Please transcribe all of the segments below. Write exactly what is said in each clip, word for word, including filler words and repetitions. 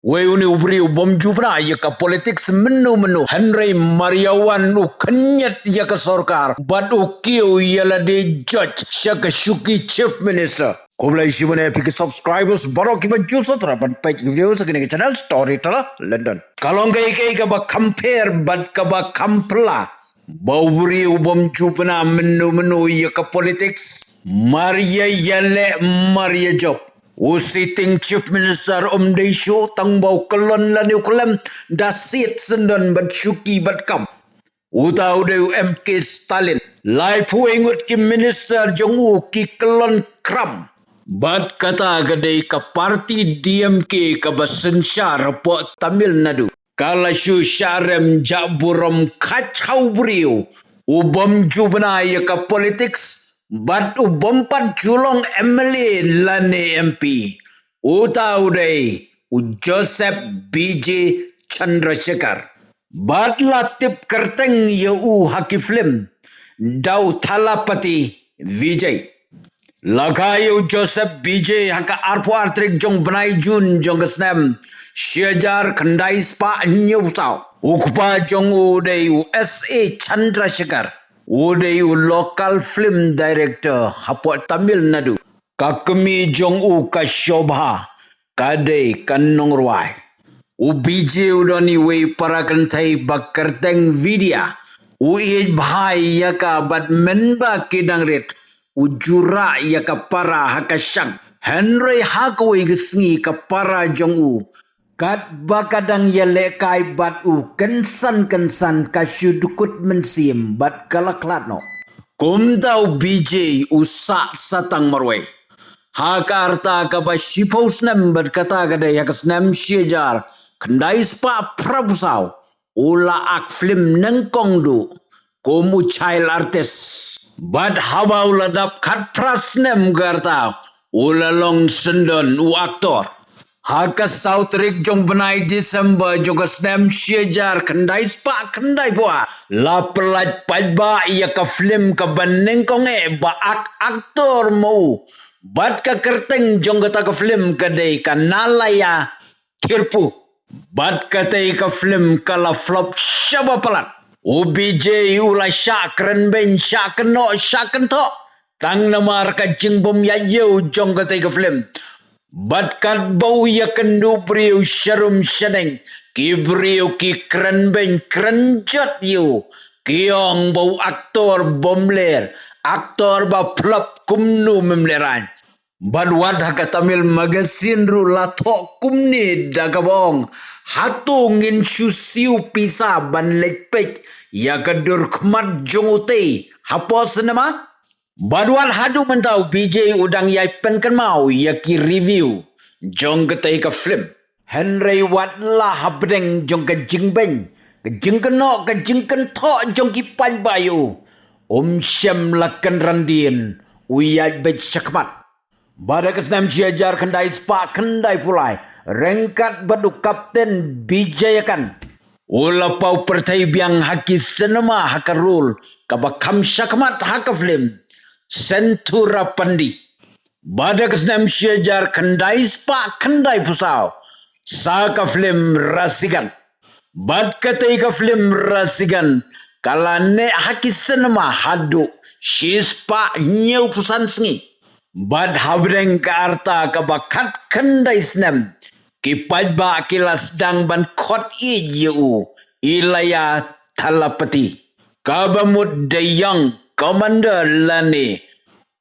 Wei une u briew u bym ju bna ïa ka politics mynno mynno, hynrei mar ïa wan u khynñiat ïa ka sorkar bad u kiew ïa lade judge sha ka shuki Chief Minister. Khublei shibun ïa phi ki subscribers baroh kiba ju sngewthuh ban peit ki video sha kane ka channel Storyteller London. Ka long kaei kaei kaba kham pher bad kaba kham pla ba u briew u bym ju bna mynno mynno ïa ka politics, mar ïa ïaleh mar ïa jop. U sitting Chief Minister um dei shuh tang ba u kyllon lane u khlem da siat syndon bad shuki bad kam. Uta u dei u M K Stalin. Laiphew wei ngut ki minister jong u ki kyllon kram. Bad kata ka dei ka party D M K kaba synshar hapoh Tamil Nadu. Ka la shu shah rem jah burom khat ha u briew u bym ju bna ïa ka politics bad u bym pat ju long M L A lane M P. Uta u dei u Joseph B J Chandrasekhar. Bad la tip kyrteng ïa u ha ki film da u Thalapathy Vijay. La kha ïa u Joseph B J ha ka arphew ar tarik jong bnai Jun jong ka snem shi hajar khyndai spah hynñiewphew saw. U kpa jong u dei u S A Chandrasekhar. U dei u local film director hapoh Tamil Nadu. Ka kmie jong u ka Shobha ka dei ka nongrwai. U B J u don iwei para kynthei ba kyrteng Vidya. U ïeit bha ïa ka bad mynba ki dang rit u ju rah ïa ka para ha ka shang. Hynrei ha kawei ka sngi ka para jong u, katba ka dang ïalehkai bad u, kynsan kynsan ka shu dkut mynsiem bad ka la khlad noh. Kumta u B J u sah satang marwei. Ha ka rta kaba shiphew snem bad kata ka dei ha ka snem shi hajar khyndai spah phraphew saw, u la ak film nyngkong duh kum u child artist. Bad haba u la dap khatphra snem ka rta, u la long syndon u actor. Ha ka saw tarik jong bnai December jong ka snem shi hajar khyndai spah khyndaiphew ar, la pyllait paidbah ïa ka film kaba nyngkong eh ba ak actor ma u. Bad ka kyrteng jong kata ka film ka dei ka Nalaya Thirpu. Bad katei ka film ka la flop shaba palat. U B J u la shah krenbeiñ, shah kynnoh, shah kynthoh. Tang namar ka jingbym ïaid ïew jong katei ka film. Bad katba u ïakynduh briew sharum shaneng, ki briew ki krenbeiñ krenjot ïa u. Ki ong ba u actor bymler, actor ba flop, kumno mem lehraiñ. Bad wat ha ka Tamil Magazine ruh la thoh kumne da kaba ong, hato ngin shu siew pisa ban leit peit ïa ka dur khmat jong utei hapoh cinema? Bad wat haduh mynta u B J u dang ïai pynkynmaw ïa ki review jong katei ka film. Hynrei wat la hapdeng jong ka jingbeiñ, ka jingkynnoh, ka jingkynthoh jong ki paidbah ïa u, um shym la kynran dien u ïaid beit shakhmat. Bad ha ka snem shi hajar khyndai spah khyndaiphew lai, ryngkat bad u Captain Vijayakant, u la paw pyrthei biang ha ki cinema ha ka role kaba kham shakhmat ha ka film Senthurapandi. Bad ha ka snem shi hajar khyndai spah khyndaiphew saw, sa ka film Rasigan. Bad katei ka film Rasigan ka la neh ha ki cinema haduh shi spah hynñiewphew san sngi. Bad hapdeng ka rta kaba khatkhyndai snem, ki paidbah ki la sdang ban khot ïeit ïa u Ilayathalapathy, kaba mut the young commander lane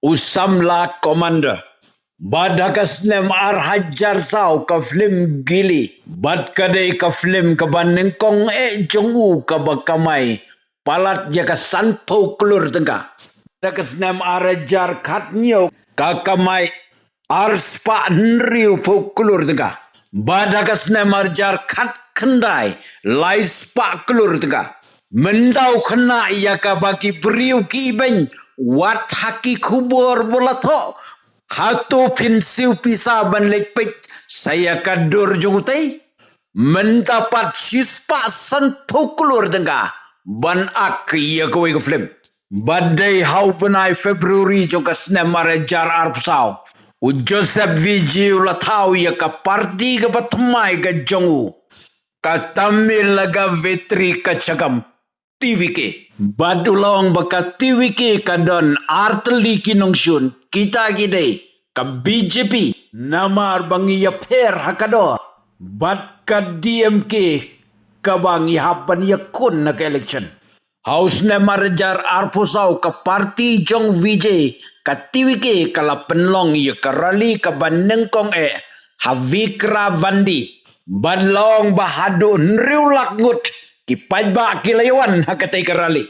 u samla commander. Bad ha ka snem ar hajar saw ka film Gilli. Bad ka dei ka film kaba nyngkong eh jong u kaba kamai palat ïa ka sanphew klur tyngka. Ha ka snem ar hajar khathynñiew ka kamai ar spah hynriewphew klur tyngka. Bad ha ka snem ar hajar khatkhyndai lai spah klur tyngka. Mynta u khynnah ïa kaba ki briew ki ibeiñ, wat ha ki khubor ba la thoh. Hato phin siew pisa ban leit peit sa ïa ka dur jong utei? Mynta pat shi spah sanphew klur tyngka ban ak ïa kawei ka film. Bad dei ha u bnai February jong ka snem ar hajar arphew saw, U Joseph Vijay u la thaw ïa ka parti kaba thymmai ka jong u, ka Tamil Naga Vetri Kazhagam, T V K. Bad u la ong ba ka T V K ka don ar tylli ki nongshun, kita ki dei ka B J P, namar ba ngi ïapher ha ka dor, bad ka D M K kaba ngi hap ban ïakhun na ka election. Ha u snem ar hajar arphew saw ka parti jong Vijay, ka T V K, ka la pynlong ïa ka rally kaba nyngkong eh ha Vikravandi. Bad la ong ba haduh hynriew lak ngut ki paidbah ki la ïawan ha katei ka rally.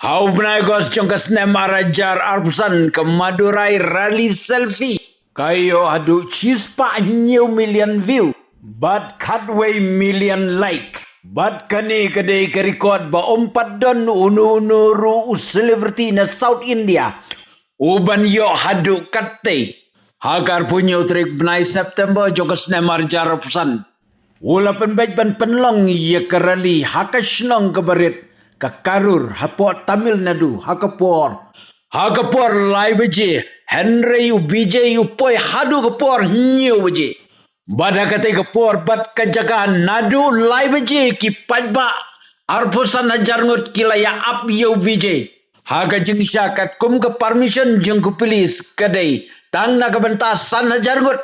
Ha u bnai August jong ka snem ar hajar arphew san ka Madurai rally selfie ka ïoh haduh shispah hynñiew million view bad khatwei million like. Bad kane ka dei ka record ba ym pat don uno uno ruh u celebrity na South India u ban ïoh haduh kattei. Ha ka arphew hynñiew tarik bnai September jong ka snem ar hajar arphew san, u la pynbeit ban pynlong ïa ka rally ha ka shnong kaba rit ka Karur hapoh Tamil Nadu ha ka por, ha ka por lai baje, hynrei u Vijay u poi haduh ka por hynñiew baje. Bad ha katei ka por bad ka jaka naduh lai baje ki paidbah arphew san hajar ngut ki la ïa ap ïa u Vijay. Ha ka jingshisha katkum ka permission jong ka police ka dei tang na ka bynta san hajar ngut.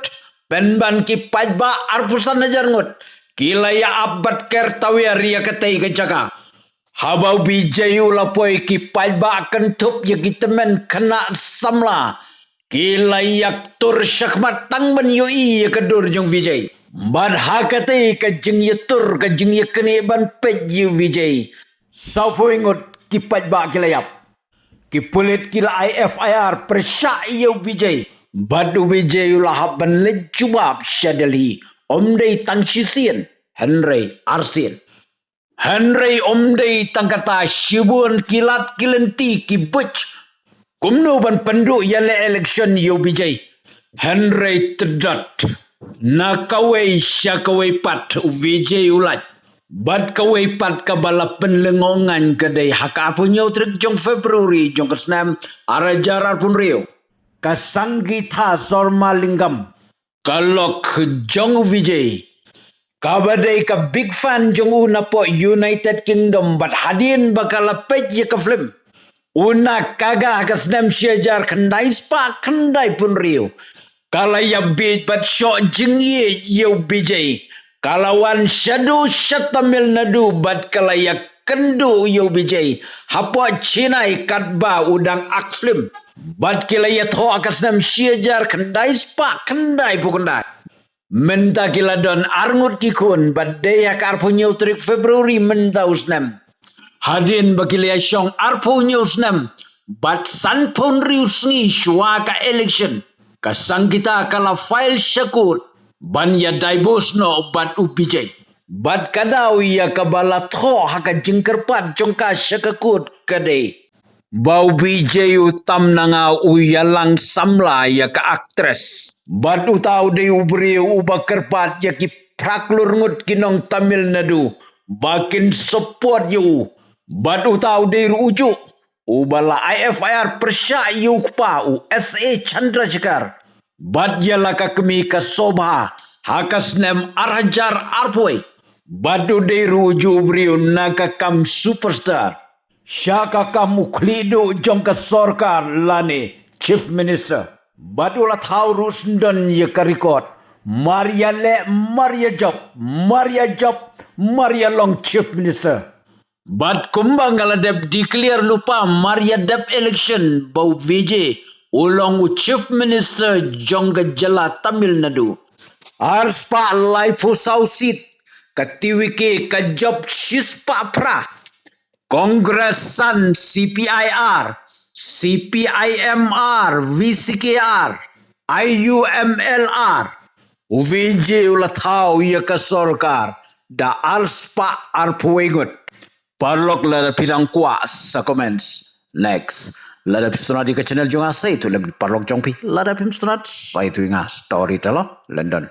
Pynban ki paidbah arphew san hajar ngut ki la ïa ap bad ker tawiar ïa katei ka jaka. Haba u Vijay u la poi ki paidbah kynthup ïa ki tymmen khynnah samla ki la ïa ktur shakhmat tang ban ïohi ïa ka dur jong u Vijay. Bad ha katei ka jingïatur, ka jingïaknieh ban peit ïa u Vijay, sawphew ngut ki paidbah ki la ïap. Ki pulit ki la ai F I R pyrshah ïa u Vijay. Bad u Vijay u la hap ban leit jubab sha Delhi, ym dei tang shisien, hynrei arsien. Hynrei ym dei tang kata, shibun ki lad ki lynti ki buit kumno ban pynduh ïaleh election ïa u Vijay. Hynrei tdot, na kawei sha kawei pat u Vijay u lait. Bad kawei pat kaba la pynlyngngoh ngan ka dei ha ka arphew hynñiew tarik jong February jong ka snem ar hajar arphew hynriew, ka Sangeetha Somalingam, ka lok jong u Vijay, kaba dei ka big fan jong u napoh United Kingdom, bad hadien ba ka la peit ïa ka film Una Kaga ha ka snem shi hajar khyndai spah khyndai phew hynriew, ka la ïa bieit bad shoh jingïeit ïa u Vijay. Ka la wan shaduh sha Tamil Nadu bad ka la ïa kynduh ïa u Vijay hapoh Chennai katba u dang act film. Bad ki la ïathoh ha ka snem shi hajar khyndai spah khyndai phew khyndai. Mynta ki la don arngut ki khun, bad dei ha ka arphew hynñiew tarik February mynta u snem, hadien ba ki la ïa shong arphew hynñiew snem bad sanphew hynriew sngi shuwa ka election, ka Sangeetha ka la file sha court ban ïa divorce noh bad u Vijay. Bad ka daw ïa kaba la thoh ha ka jingkyrpad jong ka sha ka court ka dei ba u Vijay u tam na nga u ïalang samla ïa ka actress. Bad uta u dei u briew uba kyrpad ïa ki phra klur ngut ki nong Tamil Nadu ba kin support ïa u. Bad uta u dei ruh ujuh uba la ai F I R pyrshah ïa u kpa, u S A Chandrasekhar, bad ïa la ka kmie ka Shobha ha ka snem ar hajar arphew wei. Bad u dei ruh ujuh u briew na ka kam superstar, sha ka kam u khlieh duh jong ka sorkar lane Chief Minister. Bad u la thaw ruh syndon ïa ka record, mar ïaleh mar ïajop, mar ïajop mar ïalong Chief Minister. Bad kumba nga la dep declare lypa mar ïadep election ba u Vijay u long u Chief Minister jong ka jylla Tamil Nadu. Arspah laiphew saw seat ka T V K ka jop shispah phra. Congress san, C P I R, C P I M R, V C K R, I U M L R. U Vijay u la thaw ïa ka sorkar da arspah arphew wei ngut. Paralok lada phi dang kwah sa comments. Next. Lada phi sngewtynnat ïa ka channel jong nga sa ïathuh lem paralok jong phi. Lada phim sngewtynnat sa ïathuh ïa nga Storyteller London.